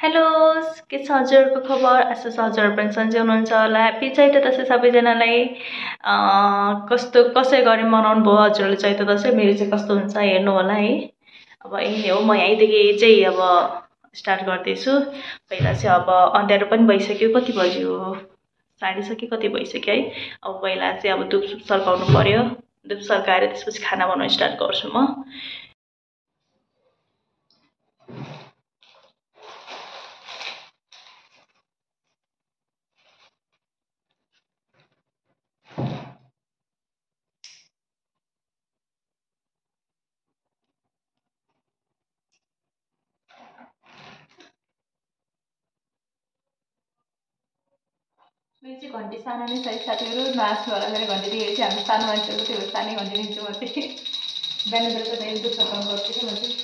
hello के छ हजुरको खबर आशा छ हजुर पनि सन्चै हुनुहुन्छ होला ह्यापी चैते दशैं सबैजनालाई कस्तो कसै गरी मनाउनु भयो हजुरले चैते दशैं मेरो चाहिँ कस्तो हुन्छ हेर्नु होला है अब यही हो म यहीदेखि चाहिँ अब स्टार्ट गर्दैछु पहिला चाहिँ अब अँध्यारो पनि भइसक्यो कति बज्यो 6:30 कि कति भइसक्यो है अब पहिला चाहिँ अब धुप सल्काउनु पर्यो धुप सल्काएर त्यसपछि खाना बनाउन स्टार्ट गर्छु म मेरो चाहिँ घन्टी सानो नै छ साथीहरू नाच्नु होला मेरो घन्टी देखेर चाहिँ हामी सानो मान्छेहरू त्यो सानै घन्टी दिन्छु म चाहिँ बिहान बेलुका चाहिँ दुध सल्काउनु गर्छु कि म चाहिँ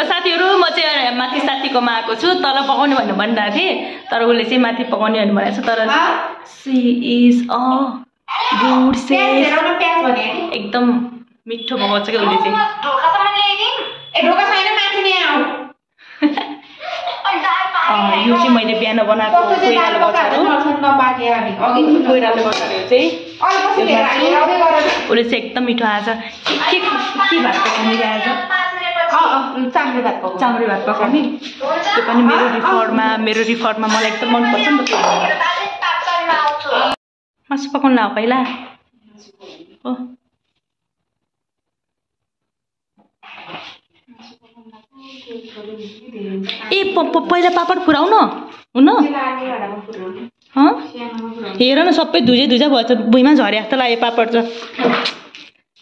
साथीहरु म चाहिँ माथि साथीकोमा आएको छु तल पकाउने भन्नु भनिरहेको थिएँ तर उसले चाहिँ माथि पकाउने भन्नु भनेको छ तर she is a good chef एकदम मिठो पकाउँछ के उसले चाहिँ ढोका त मैले ल्याइदिम ए ढोका छैन माथि नै आऊ यो चाहिँ मैले बिहान बनाएको कोइरालो बचारो कोइरालो बचारो चाहिँ उसले चाहिँ एकदम मिठो आएछ के भात पकाउने आज चाम्रे भात पकाउने त्यो पनि मेरो रिफर्डमा मलाई एकदम मनपर्छ नि त मासु पकाउनु ला पहिला हो ए पहिला पापड फुराउ न हुन हेर न सबै धुजा भएछ भुइँमा झरे जस्तो लाग्यो पापड चाहिँ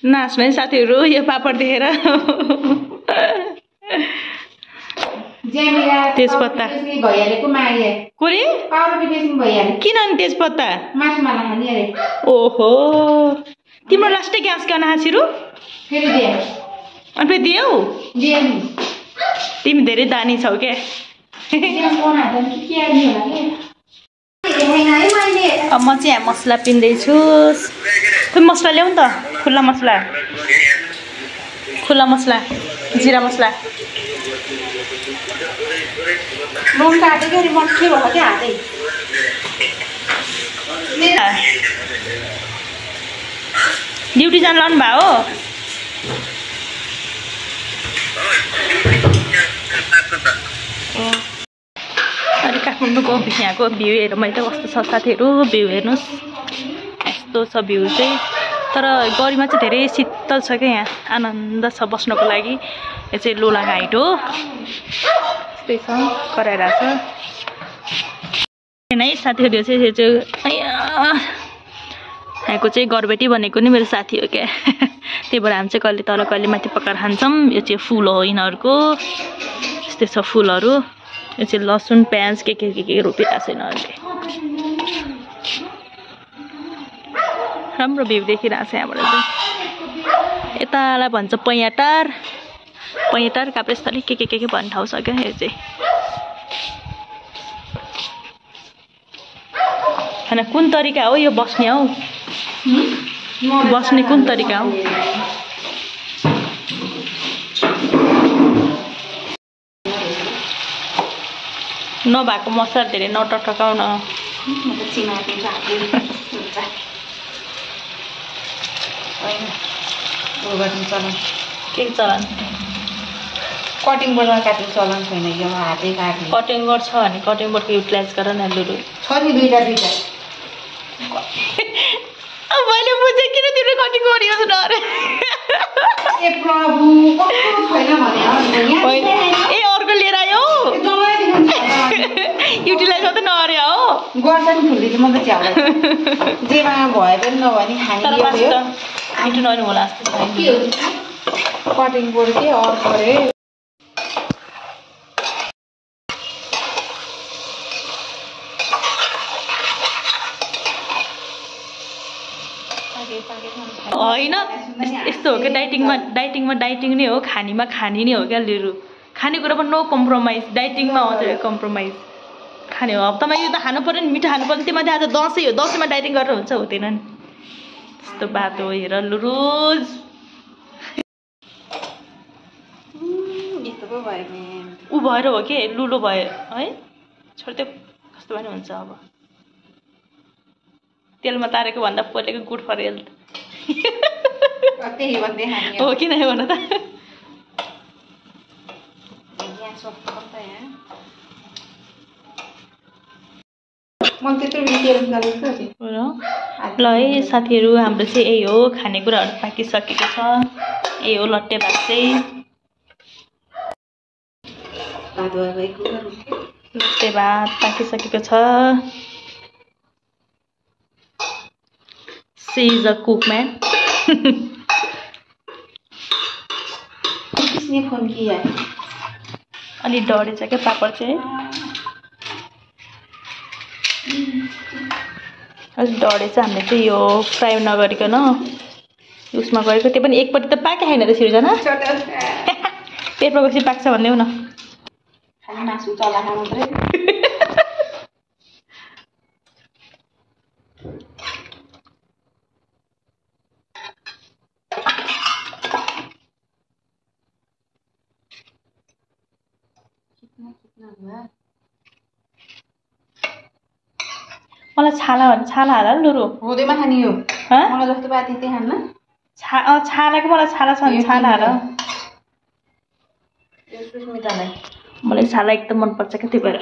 नाच्नु है साथीहरू यो पापड देखेर तेजपत्ता किन अनि तेजपत्ता ओहो तिम्रो लास्टै ग्यास गर्न हाँसिरु अनि फेरि दियौ तिमी धेरै दानी छौ क्या अब म चाहिँ यहाँ मसला पिन्दैछु खोइ मसला ल्याउ नि त खुल्ला मसला जिरा मसला ड्युटी जानु लानु भयो हो अहिले काठमाडौँको यहाँको भ्यू हेर मैले कस्तो छ साथीहरू भ्यू हेर्नुहोस् यस्तो छ भ्यू चाहिँ तर गरीमा चाहिँ धेरै शीतल छ क्या यहाँ आनन्द छ बस्नको लागि यो चाहिँ लोला घाइट हो त्यस्तै छ कराइरहेको छ है साथीहरू यो चाहिँ यहाँको चाहिँ गरबेटी भनेको नि मेरो साथी हो क्या त्यही भएर हामी चाहिँ कहिले तल कहिले माथि पकाएर खान्छौँ यो चाहिँ फुल हो यिनीहरूको यस्तै छ फुलहरू यो चाहिँ लसुन प्याज के रोपिरहेको छ यिनीहरूले राम्रो भ्यू देखिरहेको छ यहाँबाट चाहिँ यतालाई भन्छ पैयाटार काभ्रेस्थली के भन्ने ठाउँ छ क्या यो चाहिँ होइन कुन तरिका हो यो बस्ने हौ बस्ने कुन तरिका हो नभएको मसला धेरै नटटकाउन के चलन कटिङ बोर्डमा काट्नु चलन छैन यो हातै काट्नु कटिङ बोर्ड छ भने कटिङ बोर्डको युटिलाइज गर न लुरु छ नि दुईटा मैले बुझेँ किन तिमीले कटिङ गरियो त डरे ए प्रभु कस्तो छैन भने ए अर्को लिएर आयो युटिलाइज मात्रै नगरे हो गर्छ नि फुल्दै म त च्याउला जेमा भए पनि नभए नि खाइदियो मिठो नहुनु होला जस्तो कटिङ बोर्ड के अर्को रे होइन यस्तो हो कि डाइटिङमा डाइटिङ नै हो खानीमा खानी नै हो क्या लिरु खानेकुरामा नो कम्प्रोमाइज डाइटिङमा आउँछ कम्प्रोमाइज खाने हो हप्तामा यो त खानु पर्यो नि मिठो खानु पर्यो त्योमाथि आज दसैँ हो दसैँमा डाइटिङ गरेर हुन्छ हुँदैन नि त्यस्तो बाटो हेर लुरुज ऊ भएर हो कि लुलो भयो है छोड्दै कस्तो पनि हुन्छ अब तेलमा तारेको भन्दा पोलेको गुड फर हेल्थ हो कि नै भन त ल है साथीहरू हाम्रो चाहिँ यही हो खानेकुराहरू पाकिसकेको छ यही हो लट्टे भात चाहिँ लट्टे भात पाकिसकेको छ सी इज अ कुक मैन किसने फोन किया है अलि डढेछ क्या पापड चाहिँ अलिक डढेछ हामीले चाहिँ यो फ्राई नगरिकन उसमा गरेको त्यो पनि एकपट्टि त पाके छैन त सिर्जना पेपर कसरी पाक्छ भन्देऊ न खाली मासु चलाखा मात्रै मलाई छाला भन्छ छाला हाल लुरु हुँदैमा खाने हो मलाई जस्तो बाती त्यही खान्न छालाको मलाई छाला छ भने छाला हाल मलाई छाला एकदम मनपर्छ क्या त्यही भएर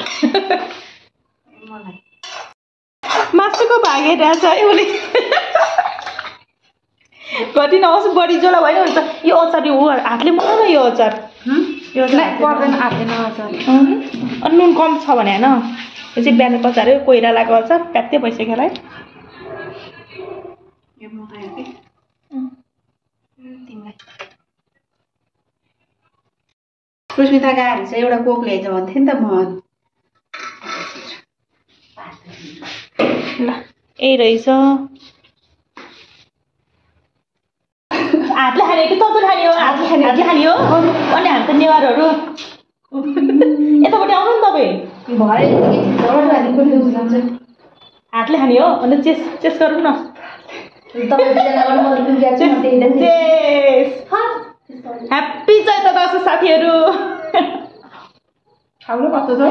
मासुको भागिरहेछ है उसले कति नहोस् बढी जोला भएन हुन्छ यो अचार यो हातले बनाऊ न यो अचार पर्दैन हाल्दैन अचार अनि नुन कम छ भने होइन यो चाहिँ बिहान अचार कोइरा लगाएको अचार प्यात्तै भइसक्यो होला है सुस्मिता गाहरू चाहिँ एउटा कोक ल्याइज भन्थ्यो नि त म ल यही रहेछ हातले खाने कि तपाईँ खाने हो हातले खाने हो अनि हामी त नेवारहरू यतापट्टि आउनु नि तपाईँ हातले खाने हो अन्त चेस गरौँ न ह्याप्पी चैत्र दसैँ साथीहरू खाउनु कस्तो छ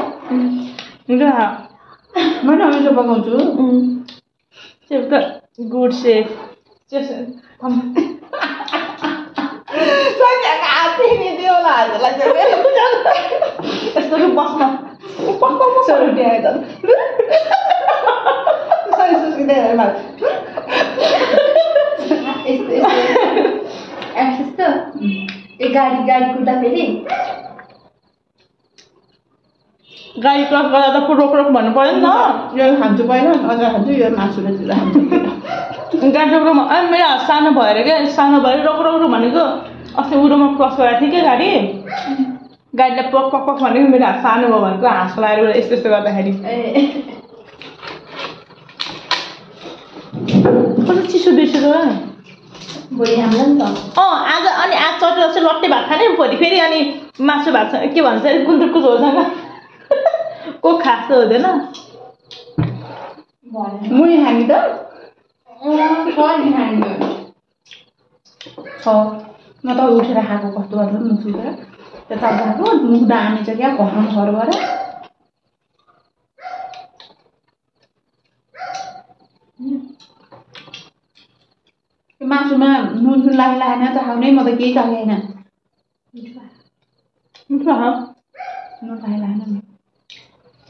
हुन्छ मैले हमेसा पकाउँछु गुड सेफ यस्तो बस्न गाडी कुद्दाखेरि गाडी क्रस गर्दा त रोक भन्नु पर्यो नि त यो खान्छु पहिला अझ खान्छु यो मासुले खान्छु गाडी रोक्रोमा मेरो हात सानो भएर क्या सानो भएर रोक्रो भनेको अस्ति उरोमा क्रस गरेको थिएँ क्या गाडीलाई पक भनेको मेरो हात सानो भयो भनेको हाँस लगाएर यस्तो गर्दाखेरि कस्तो चिसो बिर्सेछ भोलि हामीलाई नि त आज चट्टे जस्तो लट्टे भात खाने भोलि फेरि अनि मासु भात के भन्छ गुन्द्रुकको झोलसँग को खास हुँदैन मुनि खाने त म त उठेर खाएको कस्तो गर्छ मुख सुकेर त्यता गएको मुख दामी छ क्या घरमा घर गएर मासुमा नुन लागेन त खाउनै म त केही चाहेन मिठो नुन लागेन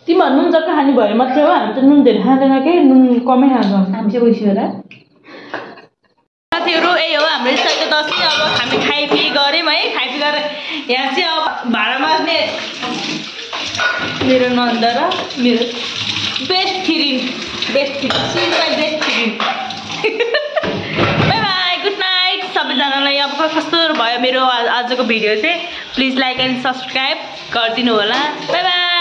तिमीहरू नुन जग्गा खाने भयो मात्रै हो हामी त नुन धेरै खाँदैन कि नुन कमै खान्छौँ हामी चाहिँ उइस्यो होला साथीहरू यही हो हाम्रो चैत्र दसैँ अब हामी खाइपी गऱ्यौँ है खाइपी गरेर यहाँ चाहिँ अब भाँडा माझ्ने मेरो नन्द र मेरो बेस्ट थिरिन बाई बाई गुड नाइट सबैजनालाई अब कस्तो भयो मेरो आजको भिडियो चाहिँ प्लिज लाइक एन्ड सब्सक्राइब गरिदिनु होला बाई बाई